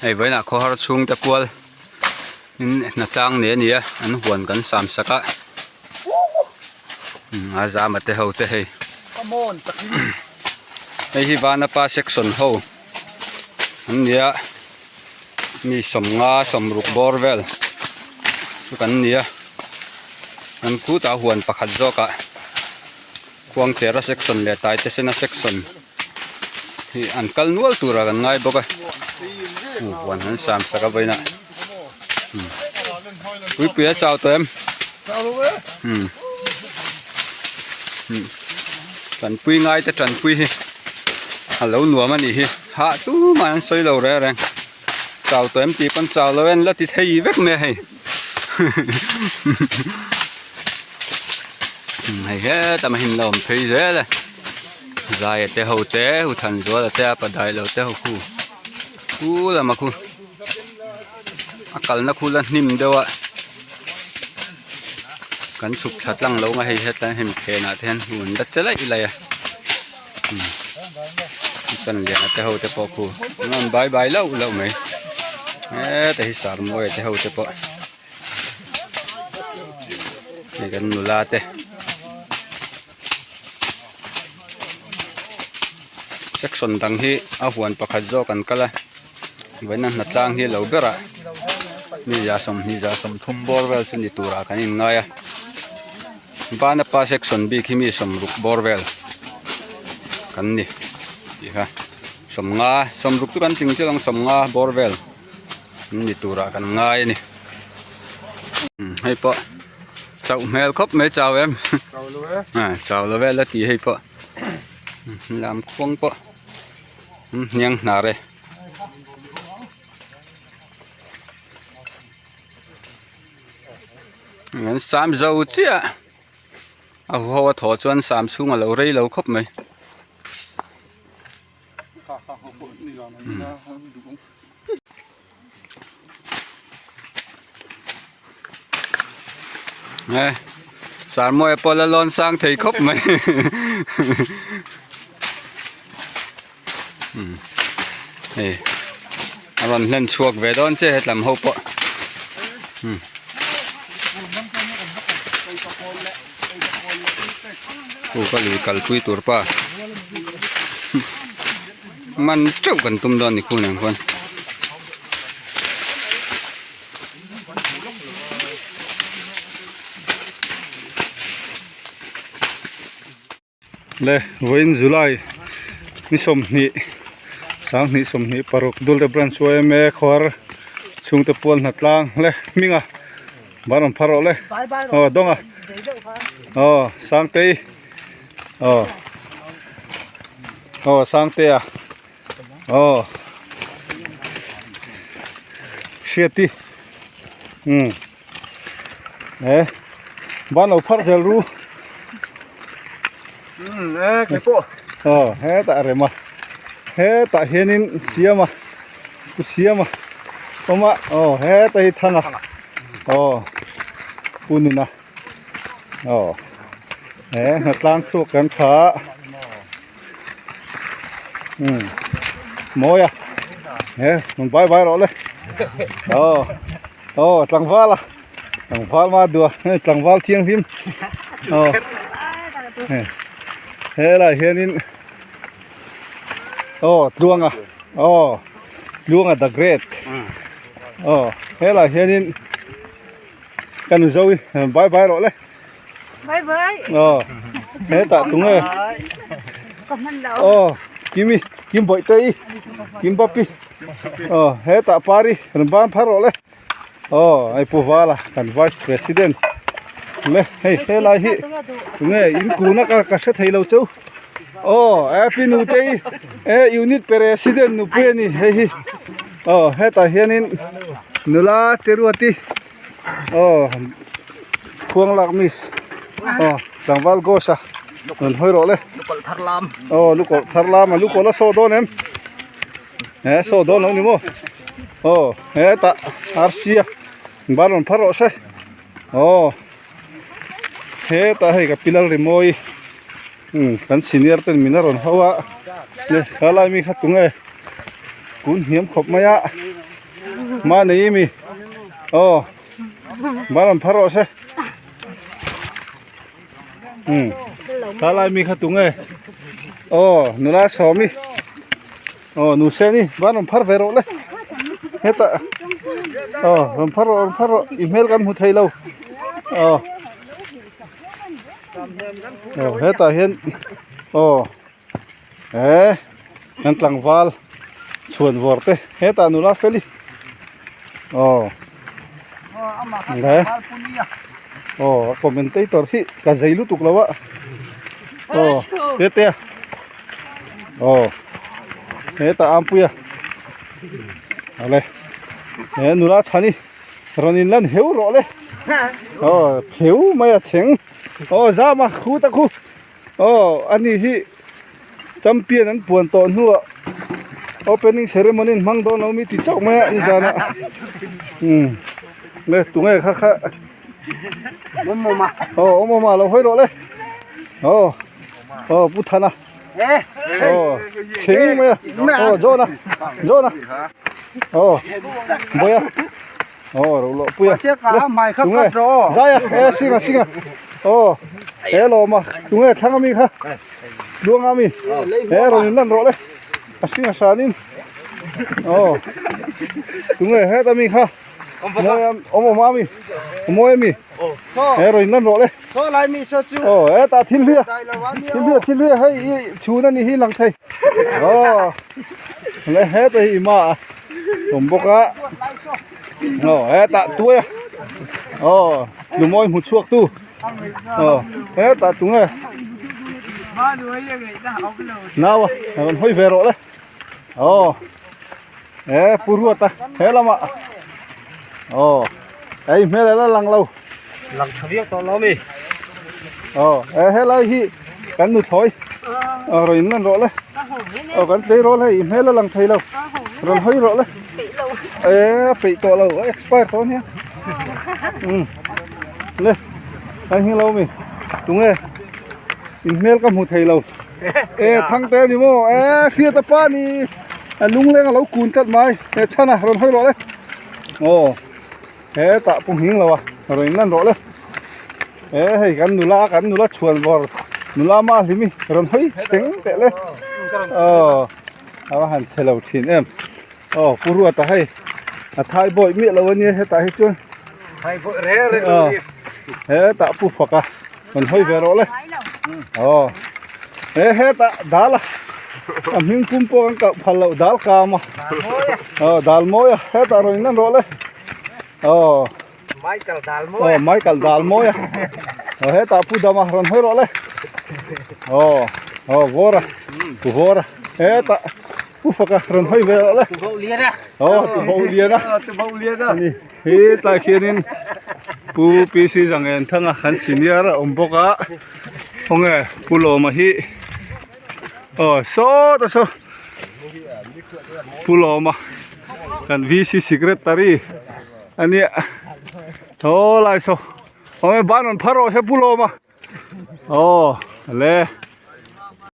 Hei vawiinah khawhar chhungte kual in hnatlang nei a ni a an huan kan sam sak a a zama te ho te hei hei hi vanapa section ho an ni a mi sawmnga sawmruk bawr vel chu kan ni a an khutah huan pakhat zawkah. Khuangchera section leh Taitesena section hi an kal nual turah kan ngai bawk a huan an sam sak a vawiinah puipui a chau tawh em tanpui ngai te tanpui hi a lo nuam a nih hi hah tumah an sawi lo reng reng chau tawh em tih pawn chau lo en la ti thei vek mai a hei. Hei heta mai hi an lo awm phei zel e zaia te ho te hu than zuala te a padai lo te ho khu khu lama khu a kalna khu la hnim deuh a kan chhuk thla tlang lo ang a hei hetlai hemi phenah te hian hun la che laih laih a. Chan liana te ho te pawh khu an rawn bai bai lauh lauh mai heta hi sarmawia te ho te pawh hei kan nula te section dang hi a huan pakhat zawk an kal a vawiin a hnatlang hi lo berah mi 20 30 bawr vel chu ni turah kan inngai a. Vanapa section bik hi mi sawmruk bawr vel kan ni tih kha sawmnga sawmruk chu kan tling chiah ang sawmnga bawr vel an ni turah kan ngai a ni hei pawh chauh hmel khawp mai chau em chau lo vel a ti hei pawh lam khuang pawh hniang hnar e. An sam zo chiah a huho a thawh chuan sam chhung a lo rei lo khawp mai. E sarmawia pawh la lawn sang thei khawp mai. Hei a rawn hlen chhuak ve dawn che hetlam ho pawh chu ka lui kalpui tur pa man teuh kan tum dawn ni khun ang khuan. Le vawiin July ni 20 2026 Dulte Branch yma khawar chhungte pual hna tlang le hming a ban rawn phar rawh le aw dawng a aw Sangtei aw aw Sangtea aw Hriati umm e ban lo phar zel ru umm e kei pawh aw hetah a rem a hetah hianin siam a pu siam a awm a aw heta hi thang a aw pu nuna aw he hnatlang chhuak kan tha a umm mawi a he rawn vai vai rawh le aw aw tlangval a tlangval ma dua hei tlangval thianghlim aw he helaiah hianin aw tluanga aw tluanga the great aw helaiah hianin ka nu zo hi rawn vai vai rawh le. Bye bye. Ờ. Hetah tunge. Ka hman lo. Ờ, Kimi, Kim Bawihte i. Kim Bapi. Ờ, hetah Pari rawn ban phar rawh le. Ờ, hei Pu Vala kan Vice President. Le, hei helai hi tunge in kuna ka ka hre thei lo cheu. Ờ, Happy Nute i. E unit president nupui a ni hei hi. Ờ, hetah hianin nula Teruati. Aw khuang lak miss aw tlangval ghost a rawn hawi rawh le lukawlh thar lam aw lukawlh thar lam a lukawlh a saw dawn em he saw dawn lo ni maw aw hetah arsi a ban rawn phar rawh se aw hetah hei ka pillar rimawi umm kan senior ten min a rawn hau a khalai mi kha tunge kun hniam khawp mai a. Mahni mi aw ban rawn phar rawh se umm thalai mi kha tunge aw nula sawmi aw nu seni ban rawn phar ve rawh le hetah aw rawn phar rawh rawn phar rawh i hmel kan hmu thei lo aw aw hetah hian aw. He kan tlangval chhuan vawr te hetah nula fel i aw he aw a commentator hi ka zei lutuk lo a aw tete a aw hetah ampuia awle he nula chhani rawn in lan heu rawh le aw pheu mai a chheng aw zama khu ta khu. Aw ani hi champion an puan tawh hnuah opening ceremony an hmang dawn lo mi ti chauh mai a nizanah umm le tunge kha kha aw awm awm a lo hawi rawh le aw aw pu thana aw chhing mai a aw zawna zawna aw bawiha aw ro loh pui a tunge zai a e singa singa aw he lawm a tunge thlang ami kha tluang ami he rawn in lan rawh le a singa sanin aw tunge het ami kha mawi awm awm ami mawi ami he rawn in lan rawh le aw hetah thil hlia thil hlia thil hlia hei i chhun ani hi lang thei aw le heta hi ima a awm bawk a aw hetah tuai a aw lumawi hmu chhuak tu aw hetah tunge nau a rawn hawi ve rawh le aw he pu ruat a he lamah aw hei hmel a la lang lo lang tha viau tawh lo mi aw he helai hi kan nuthlawi aw rawn in lan rawh le aw kan tlei rawl hei hmel a lang thei lo rawn hawi rawh le e a peih tawh lo a expire tawh ania um le an hing lo mi tunge in hmel ka hmu thei lo e thangte ani maw e hriat a pa ni a lungleng a lo kun tlat mai he chhan a rawn hawi rawh le aw Hetah pu nghing lo a rawn in lan rawh le he hei kan nula kan nula chhuan vawr nula ma hlimi rawn hawi cheng teh le aw a va han chhe lo thin em aw pu ruata hei a thai bawi miah lo ania hetah hi chuan thai bawi re re lo ni hetah pu faka rawn hawi ve rawh le aw he hetah dal a a hming pum pawh kan kah phal loh dal kam a aw dal mawi a hetah rawn in lan rawh le. Aw Michael Dalmawi aw Michael Dalmawi a aw hetah pu dama rawn hawi rawh le aw aw vawra pu vawra hetah pu faka rawn hawi ve rawh le tu bo lian a aw tu bo lian a tu bo lian a ani hi tlai khianin pu PC Zangen thanga kan senior a awm bawk a khawnge pu Lawma hi aw sawta saw pu Lawma. Kan VC secretary a nia thaw lai saw awm e ban rawn phar rawh se pu lawm a aw le.